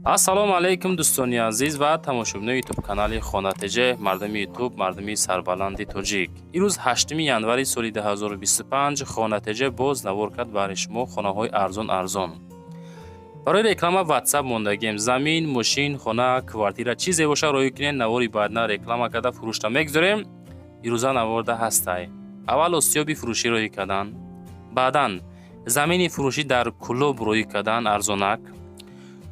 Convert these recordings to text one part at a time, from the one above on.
Ассалому алайкум, дӯстони азиз ва тамошобинои Ютуб канали Хонатеҷе, мардуми Ютуб, мардуми сарбаланди тоҷик. Имрӯз 8 январи соли 2025 Хонатеҷе боз навор кард баҳри шумо хонаҳои арзон арзон. Барои реклама Ватсап мондагем. Замин, мошин, хона, квартира, чизе боша, роҳӣ кунед. Навори баъдна реклама карда фурӯшта мегузорем. Ирӯза наворда ҳастай. Аввал осиёби фурӯшӣ роҳӣ кардан, баъдан замини фурӯшӣ дар Кӯлоб роҳӣ кардан арзонак,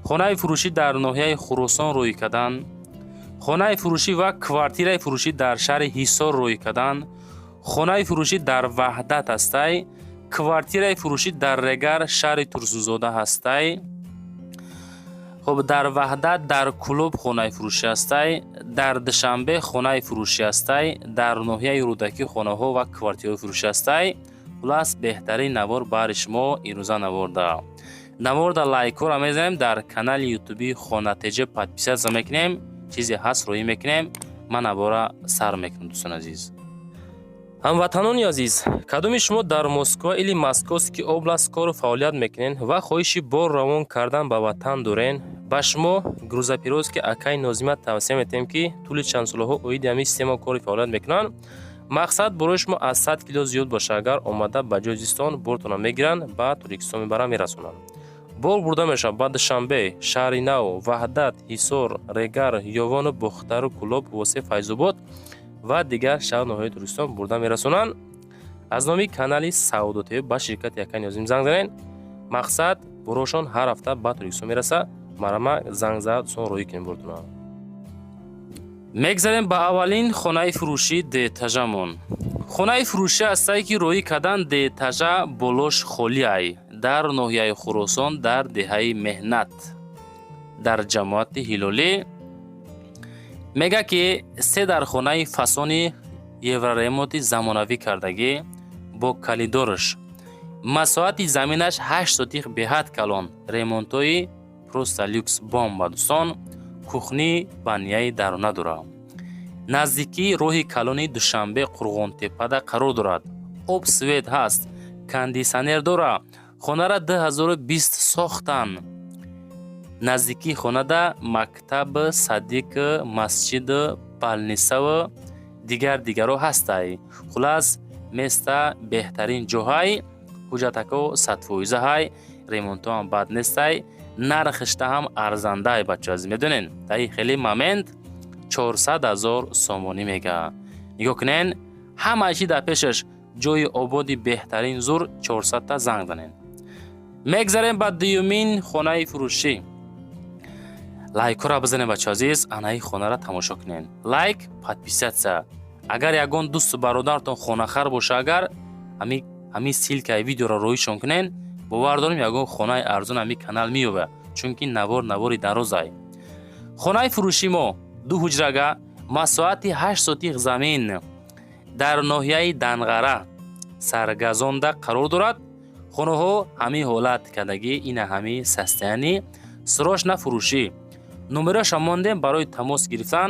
хонаи фурӯшӣ дар ноҳияи Хуросон роҳӣ кардан, хонаи фурӯшӣ ва квартираи фурӯшӣ дар шаҳри Ҳисор роҳӣ кардан, хонаи фурӯшӣ дар Ваҳдат ҳастай, квартираи фурӯшӣ дар Регар, шаҳри Турсунзода ҳастай. Хуб, дар Ваҳдат, дар Кӯлоб хонаи фурӯшӣ ҳастай, дар Душанбе хонаи фурӯшӣ ҳастай, дар ноҳияи Рӯдакӣ хонаҳо ва квартираҳои фурӯшӣ ҳастай. Хулас, беҳтарин навор баҳри шумо ирӯза наворда. Наворда лайкҳоро мезанем, дар канали ютуби Хонатеҷа подписаться мекунем, чизе ҳаст, роҳӣ мекунем. Ман навора сар мекунам, дӯстони азиз. Ҳамватанони азиз, кадоми шумо дар Москва или Московский область кору фаъолият мекунед ва хоҳиши бор равон кардан ба ватан дорен, ба шумо грузоперевозки акаи Нозима тавсия метиҳем, ки тӯли чанд солаҳо оиди ҳамин система кори фаъолият мекунанд. Мақсад, борои шумо аз 100 кило зиёд боша, агар омада ба ҷои зистон бортона мегиранд, ба Тоҷикистон мебаранд, мерасонанд. Бор бурда мешавад ба Душанбе, Шаҳри Нав, Ваҳдат, Ҳисор, Регар, Ёвону Бохтару, Кӯлоб, Восе, Файзобод ва дигар шаҳру ноҳияи Тоҷикистон бурда мерасонанд. Аз номи канали Савдо ТВ ба ширкати акаи Нозим занг занед. Мақсад, борошон ҳар ҳафта ба Тоҷикистон мерасад. Марама занг зад, дӯстон, роҳӣ кунем бортона. Мегзарем ба аввалин хонаи фурӯшӣ дуэтажамон. Хонаи фурӯшӣ ҳастае, ки роҳӣ кардан дуэтажа, болош холиай, дар ноҳияи Хуросон, дар деҳаи Меҳнат, дар ҷамоати Ҳилолӣ. Мега, ки се дар хонаи фасони евроремонти замонавӣ кардагӣ бо коридораш, масоҳати заминаш 8 сотих, беҳад калон, ремонтҳои просто люкс, бомба, дӯстон. Кухни, баняи дарона дорад. Наздикии роҳи калони Душанбе Қурғонтеппада қарор дорад. Об, свет ҳаст, кондитсионер дорад. Хонара 2020 сохтанд. Наздикии хонада мактаб, садик, масҷид, больницаву дигар дигарҳо ҳастай. Хулас, места беҳтарин ҷоҳай. Ҳуҷҷатако 100%-ҳай, ремонтҳоам бад нестай, нархишта ҳам арзандай. Бачаҳо азиз, медонен, таи хеле момент 400 000 сомонӣ мега. Нигоҳ кунен, ҳамаи чи дар пешаш, ҷои ободи беҳтарин, зур. 400-та занг занен. Мегзарем ба дуюмин хонаи фурӯшӣ. Лайкҳоро бизанем, бачаҳо азиз. Анаи хонаро тамошо кунен. Лайк, подписаться. Агар ягон дӯсту бародаратон хонахар боша, агар ҳамин ссылкаи видеоро роҳишон кунен, бовар дорем, ягон хонаи арзон ҳамин канал меёбад, чунки навор навори дарозай. Хонаи фурӯши мо ду ҳуҷрага, масоҳати 8 сотих замин, дар ноҳияи Данғара, Саргазонда қарор дорад. Хонаҳо ҳамин ҳолат кардагӣ, ина ҳамин состояние, срочно фурӯшӣ. Номераша мондем барои тамос гирифтан,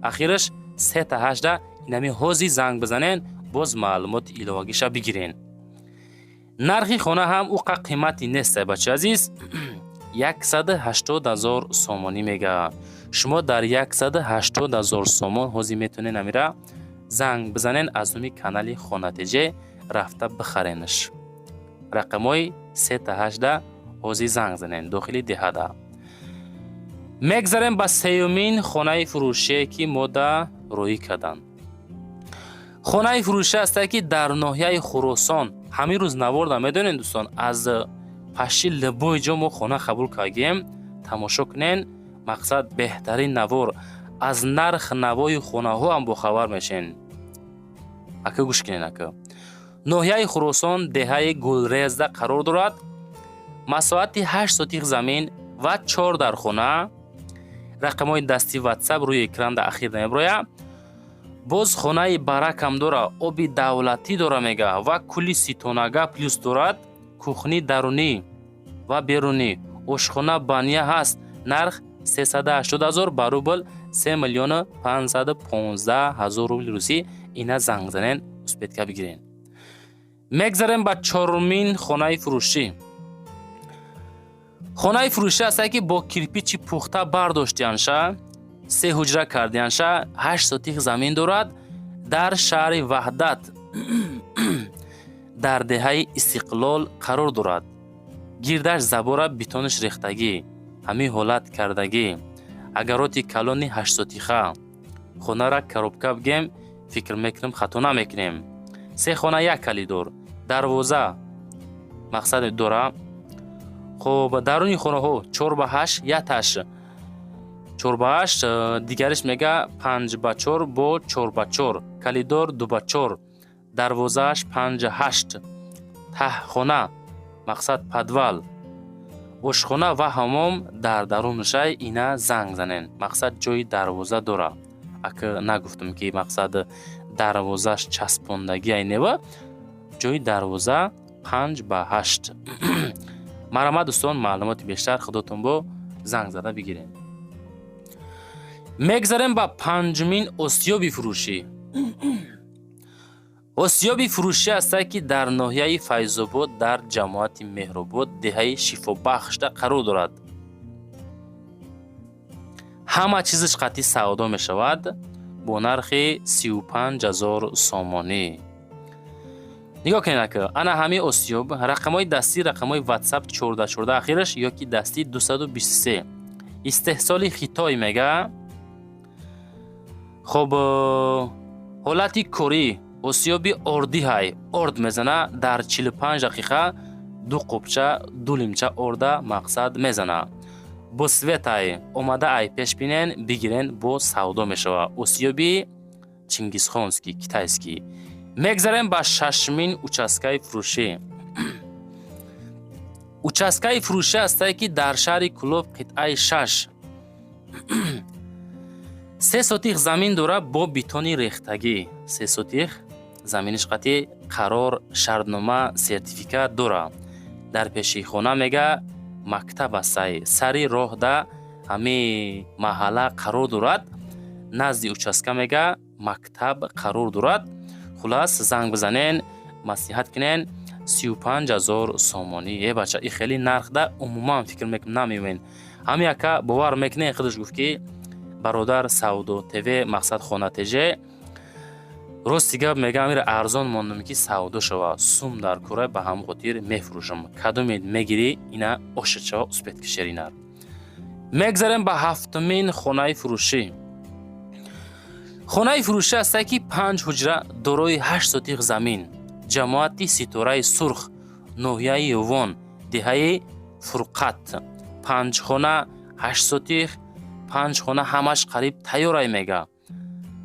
ахираш сета ҳашта. Инами ҳози занг бизанен, боз маълумоти иловагиша бигирен. Нархи хона ҳам уқа қимати нестай, бача азиз, 180 000 сомонӣ мега. Шумо дар 180 000 сомон ҳозир метавонед амира занг бизанен, аз номи канали Хонатеҷе рафта бихаренаш. Рақамҳои сета ҳашта ҳозир занг занен, дохили деҳада. Мегзарем ба сеюмин хонаи фурӯшие, ки мода роҳӣ карданд. Хонаи фурӯшӣ ҳастае, ки дар ноҳияи Хуросон. Ҳамин рӯз наворда, медонед, дӯстон, аз паши любой ҷо мо хона қабул кардем. Тамошо кунен, мақсад, беҳтарин навор, аз нарх навои хонаҳо ҳам бохабар мешен. Ака, гӯш кунен, ака. Ноҳияи Хуросон, деҳаи Гулрезда қарор дорад. Масоҳати 8 сотих замин ва чор дар хона. Рақамҳои дасти Ватсап рӯи экранда ахир намеброя. Боз хонаи баракам дора, оби давлатӣ дора, мега, ва кули ситонага плюс дорад. Кухни дарунӣ ва берунӣ, ошхона, баня ҳаст. Нарх 380 000, ба рубл 3 миллиону 515 ҳазор рубли русӣ. Ина занг занен, успеть ка бигирен. Мегзарем ба чорумин хонаи фурӯшӣ. Хонаи фурӯшӣ ҳастае, ки бо кирпичи пухта бардоштиянша, се ҳуҷра кардиянша, 8 сотих замин дорад, дар шаҳри Ваҳдат, дар деҳаи Истиқлол қарор дорад. Гирдаш забора, бетонаш рехтагӣ, ҳамин ҳолат кардагӣ, огороди калони 8 сотиха. Хонара коробка бигем, фикр мекунем, хато намекунем. Се хона, як коридор, дарвоза мақсад дора. Хуб, даруни хонаҳо 4 ба 8, яташ 4 ба 8, дигариш мега 5 ба 4 бо 4 ба 4, коридор 2 ба 4, дарвозааш 5 8, таҳхона, мақсад подвал, ошхона ва ҳаммом дар дарунашай. Ина занг занен. Мақсад, ҷои дарвоза дора. Ака, нагуфтам, ки мақсад дарвозааш часпондагӣ айнева, ҷои дарвоза 5 ба 8. Марҳамат, дӯстон, маълумоти бештар худотон бо занг зада бигирем. Мегзарем ба панҷумин осиёби фурӯшӣ. Осиёби фурӯшӣ ҳастае, ки дар ноҳияи Файзобод, дар ҷамоати Меҳробод, деҳаи Шифобахшда қарор дорад. Ҳама чизаш қатъи савдо мешавад бо нархи 35 000 сомонӣ. Нигоҳ кунед, ака, ана ҳамин осиёб, рақамҳои дастӣ, рақамҳои Ватсап 14 14 ахираш ё ки дастӣ 223. Истеҳсоли Хитой мега. Хоб, ҳолати корӣ: осиёби ордиҳай, орд мезана, дар 45 дақиқа ду қубча, ду лимча орда мақсад мезана. Бо светай омада, ай пеш бинен, бигирен, бо савдо мешава. Осиёби чингизхонский, китайский. Мегзарем ба шашумин участкаи фурӯшӣ. Участкаи фурӯшӣ ҳастае, ки дар шаҳри Кӯлоб, қитъаи 6, 3 сотих замин дора бо бетони рехтагӣ. 3 сотих заминиш қатъи қарор, шартнома, сертификат дора. Дар пеши хона мега мактаб ҳастай, сари роҳда ҳами маҳалла қарор дорад. Назди участка мега мактаб қарор дорад. Хулас, занг бизанен, маслиҳат кунен. 35 000 сомонӣ. Е, бача, и хеле нархда умуман фикр мекунам, намеоен. Ҳами яка бовар мекунен, худаш гуфт, ки бародар, Савдо ТВ, мақсад Хона ТЖ, рости гап мегам, ира арзон мондам, ки савдо шава, сум дар кора, ба ҳамон хотир мефурӯшам. Кадомед мегирӣ, ина ошид шава, успеть кишеринар. Мегзарем ба ҳафтумин хонаи фурӯшӣ. Хонаи фурӯшӣ ҳастае, ки панҷ ҳуҷра, дорои 8 сотих замин, ҷамоати Ситораи Сурх, ноҳияи Ёвон, деҳаи Фурқат. Панҷ хона, 8 сотих, панҷ хона ҳамаш қариб тайёрай мега.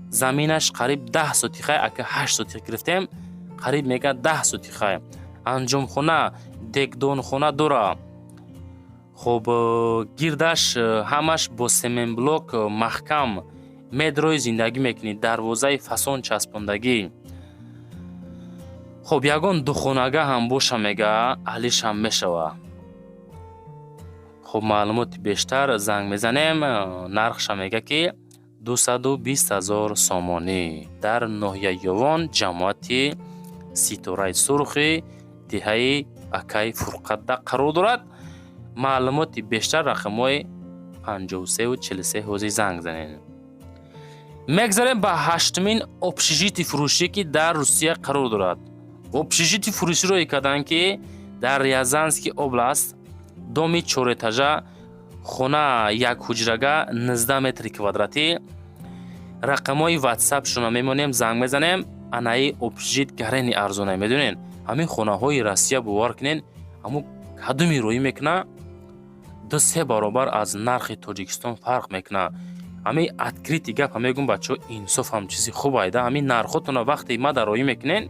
Заминаш қариб 10 сотихай. Ака 8 сотих гирифтем, қариб мега 10 сотихай. Анҷомхона, дегдонхона дора. Хуб, гирдаш ҳамаш бо семенблок маҳкам, медрои зиндагӣ мекунӣ, дарвозаи фасон часпондагӣ. Хуб, ягон духонага ҳам боша мега, аҳлишам мешава. Хуб, маълумоти бештар занг мезанем. Нархша мега, ки 220 000 сомонӣ, дар ноҳияи Ёвон, ҷамоати Ситораи Сурхи, деҳаи Акаи Фурқатда қарор дорад. Маълумоти бештар рақамҳои 53 43 ҳозир занг занед. Мегзарем ба ҳаштумин общежитии фурӯшӣ, ки дар Русия қарор дорад. Общежитии фурӯширо карданд, ки дар Рязанский область, доми чорэтажа, хона як ҳуҷрага, 19 метри квадратӣ. Рақамҳои ватсапшона мемонем, занг мезанем. Анаи общежит гарени арзона, медонен, ҳамин хонаҳои Россия, бовар кунен, ҳамун кадуми роӣ мекуна, ду се баробар аз нархи Тоҷикистон фарқ мекуна. Ҳамин открытый гапа мегӯм, бачаҳо, инсоф ҳам чизи хуб айда. Ҳамин нархотона вақте мада роӣ мекунен,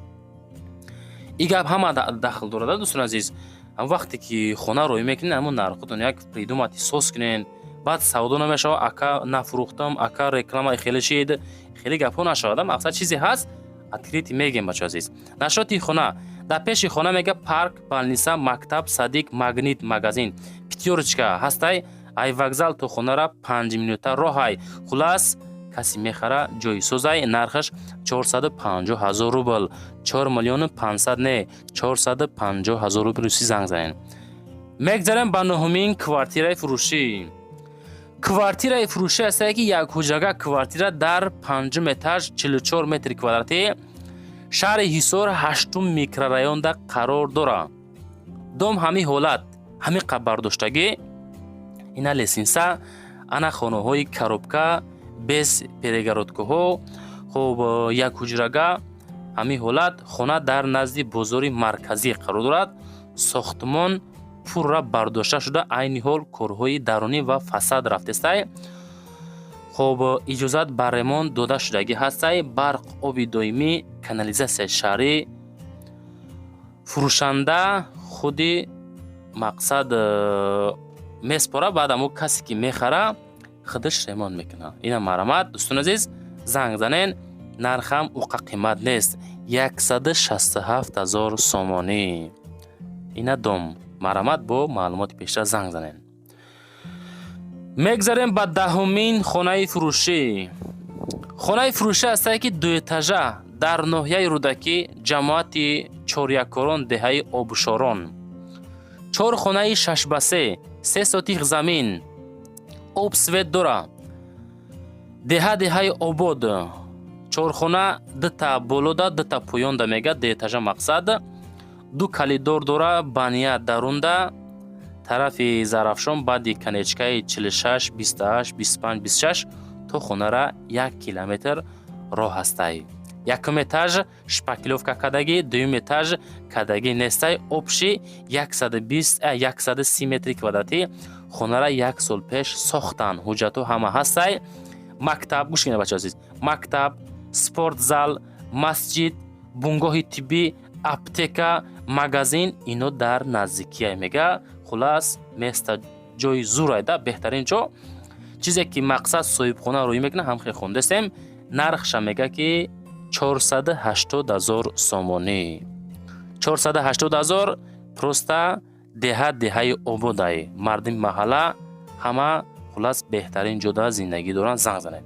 и гап ҳама дахл дорада, дӯстони азиз. Вақте ки хона роӣ мекунен, ҳамун нархотон як придумать соз кунен, баъд савдо намешава. Ака, нафурӯхтам, ака, реклама хеле шид, хеле гапҳо нашавада. Мақсад, чизе ҳаст, открытый мегем, бачо азиз. Нашоти хона: дар пеши хона мега парк, больница, мактаб, садик, Магнит магазин, Пятёрочка ҳастай. Ай вокзал то хонара 5 минута роҳай. Хулас, касе мехара, ҷои созай. Нархаш 450 ҳазор рубл, 4 миллиону 500 не, 450 ҳазор рубл. Руси занг занен. Мегзарем ба нуҳумин квартираи фурӯшӣ. Квартираи фурӯшӣ ҳастае, ки як ҳуҷрага квартира дар панҷум этаж, 44 метри квадратӣ, шаҳри Ҳисор, ҳаштум микрорайонда қарор дорад. Дом ҳамин ҳолат, ҳамин қаб бардоштагӣ. Ина лестница, ана хонаҳои коробка, без перегородкаҳо. Хуб, як ҳуҷрага, ҳамин ҳолат хона дар назди бозори марказӣ қарор дорад. Сохтмон пурра бардошта шуда, айни ҳол корҳои дарунӣ ва фасад рафтестай. Хуб, иҷозат ба ремонт дода шудагӣ ҳастай. Барқ, оби доимӣ, канализатсияи шаҳрӣ. Фурӯшанда худи мақсад меспора, баъд амо касе ки мехара, худаш ремонт мекунад. Ина марҳамат, дӯстони азиз, занг занен. Нархам уқа қимат нест, 167 000 сомонӣ. Ина дом, марҳамат, бо маълумоти бештар занг занен. Мегзарем ба 10-умин хонаи фурӯшӣ. Хонаи фурӯшӣ ҳастае, ки дуэтажа дар ноҳияи Рӯдакӣ, ҷамоати Чорякорон, деҳаи Обшорон. Чор хонаи 6 ба 3, 3 сотих замин, об, свет дора. Деҳа деҳаи обод. Чорхона, дута болода, дута поёнда мега. Дуэтажа, мақсад, ду коридор дора, баня дарунда. Тарафи Зарафшон, баъди конечкаи 46, 28, 25, 26 то хонара 1 километр роҳ ҳастай. Якум этаж шпаклёвка кардагӣ, дуюм этаж кардагӣ нестай. Общий 120, 130 метри квадратӣ. Хонара як сол пеш сохтанд, ҳуҷҷатҳо ҳама ҳастай. Мактаб, гӯш кунед, бачаҳо азиз, мактаб, спортзал, масҷид, бунгоҳи тиббӣ, аптека, магазин ино дар наздикия мега. Хулас, место ҷои зурайда, беҳтарин ҷо. Чизе ки мақсад соҳибхона рӯӣ мекунад, ҳам хел хондастем. Нархша мега, ки 480 ҳазор сомонӣ, 480 ҳазор. Просто деҳа деҳаи ободай, мардими маҳалла ҳама, хулас, беҳтарин ҷода зиндагӣ доранд. Занг занед.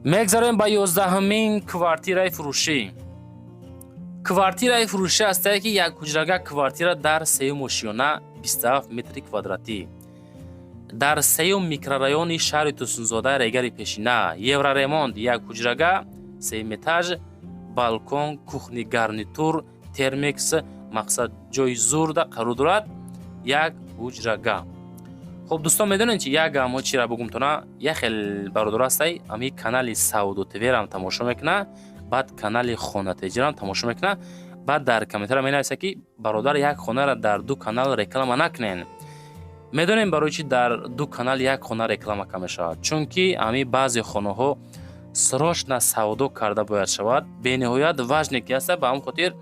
Мегзарем ба 11-умин квартираи фурӯшӣ. Квартираи фурӯшӣ ҳастае, ки як ҳуҷрага квартира дар сеюм ошиёна, 27 метри квадратӣ, дар сеюм микрорайони шаҳри Турсунзода, Регари пешина. Евроремонт, як ҳуҷрага, сеюм этаж, балкон, кухни гарнитур, термекс. Мақсад, ҷои зурда қарор дорад, як ҳуҷрага. Хуб, дӯстон, медонед чи, як мо чира бугумтона, як хел бародар ҳастай, ами канали Савдо ТВрам тамошо мекуна, баъд канали Хонатеҷирам тамошо мекуна, баъд дар комментария менависа, ки бародар, як хонаро дар ду канал реклама накунен. Медонем, барои чи дар ду канал як хона реклама кам мешавад? Чунки ами баъзе хонаҳо срочно савдо карда бояд шавад, бениҳоят важне ки ҳаста. Ба ҳамн хотир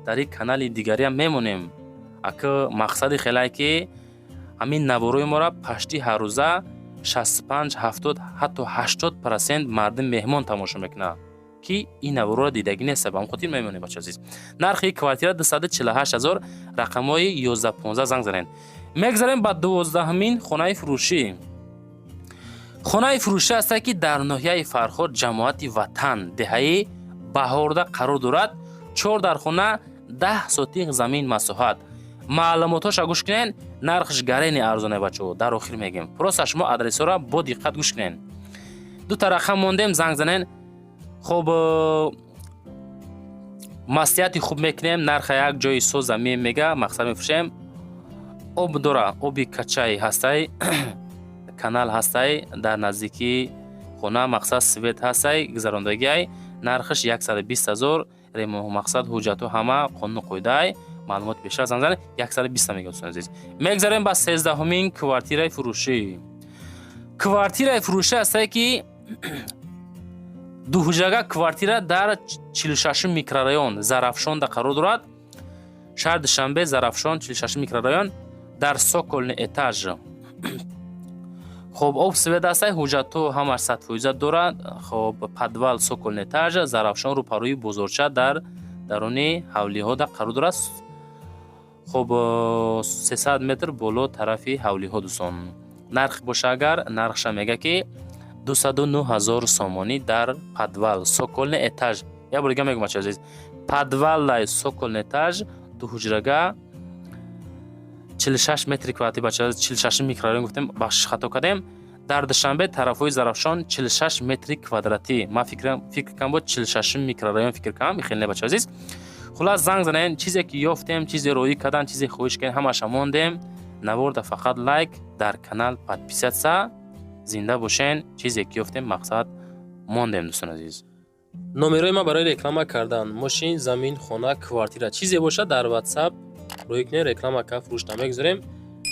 дар ин канали дигариам мемонем. Ака, мақсади хелае, ки ҳамин наворои моро пашти ҳаррӯза 65, 70, ҳатто 80% мардум меҳмон тамошо мекунад, ки ин наворро дидагӣ неста. Ба ҳамн хотир мемонем, бача азиз. Нархи квартира 248 ҳазор, рақамҳои 11, 15, занг занед. Мегзарем ба 12-умин хонаи фурӯшӣ. Хонаи фурӯшӣ ҳастае, ки дар ноҳияи Фархор, ҷамоати Ватан, деҳаи Баҳорда қарор дорад. Чор дар хона, 10 сотих замин масоҳат. Маълумотҳоша гӯш кунед. Нархш гарени арзоне, бачаҳо, дар охир мегем. Просто шумо адресҳоро бо диққат гӯш кунед. Дута рақам мондем, занг занен. Хуб, маслиҳати хуб мекунем. Нарха як ҷои соза мега, мақсад, мефурӯшем. Об дора, оби качай ҳастай, канал ҳастай дар наздикии хона, мақсад, свет ҳастай, гузарондагиай. Нархаш 120 ҳазор. Мақсад, ҳуҷҷатҳо ҳама қонуну қоидаай. Маълумоти бештар занг занед, 120 мега. Дӯстони азиз, мегзарем ба 13-умин квартираи фурӯшӣ. Квартираи фурӯшӣ ҳастае, ки дуҳуҷрага квартира дар 46-ум микрорайон Зарафшонда қарор дорад, шаҳри Душанбе, Зарафшон, 46-ум микрорайон, дар цокольный этаж. Хоб, об, свет ҳастай, ҳуҷҷатҳо ҳамаш 100% дорад. Хоб, подвал, цокольный этаж, Зарафшон, рӯпарӯи бозорча, дар даруни ҳавлиҳода қарор дорад. Хоб, 300 метр боло тарафи ҳавлиҳо, дӯстон. Нарх боша агар, нархша мега, ки 209 ҳазор сомонӣ дар подвал, цокольный этаж. Як бор дига мегӯм, бача азиз, подвалай, цокольный этаж, дуҳуҷрага. 46 метри квадратӣ, бача, 46 микрорайон гуфтем, бахшиш, хато кардем. Дар Душанбе, тарафҳои Зарафшон, 46 метри квадратӣ. Ман фикр кардам, буд 46 микрорайон, фикр кардам, хеле не, бача азиз. Хулас, занг занен. Чизе ки ёфтем, чизе роӣ кардан, чизе хоҳиш кардем, ҳамаша мондем. Наворда фақат лайк, дар канал подписаться. Зинда бошен. Чизе ки ёфтем, мақсад, мондем, дӯстон азиз. Номерои ман барои реклама кардан: мошин, замин, хона, квартира, чизе бошад, дар WhatsApp рӯй кунед, реклама кард, фурӯшта мегузорем.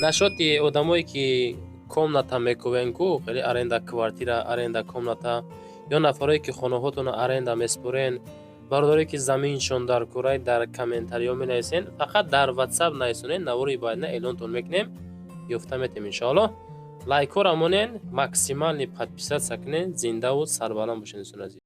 Нашоти одамое ки комната мекӯвен ку, хеле аренда квартира, аренда комната, ё нафарое ки хонаҳотонро аренда меспорен, бародарое ки заминшон дар курай, дар комментариҳо менависен, фақат дар WhatsApp нависонед, навори баъдина эълонтон мекунем, ёфта метем, иншоаллоҳ. Лайкҳоро монен, максимальный подписаться кунед. Зиндаву сарбаланд бошед, дӯстони азиз.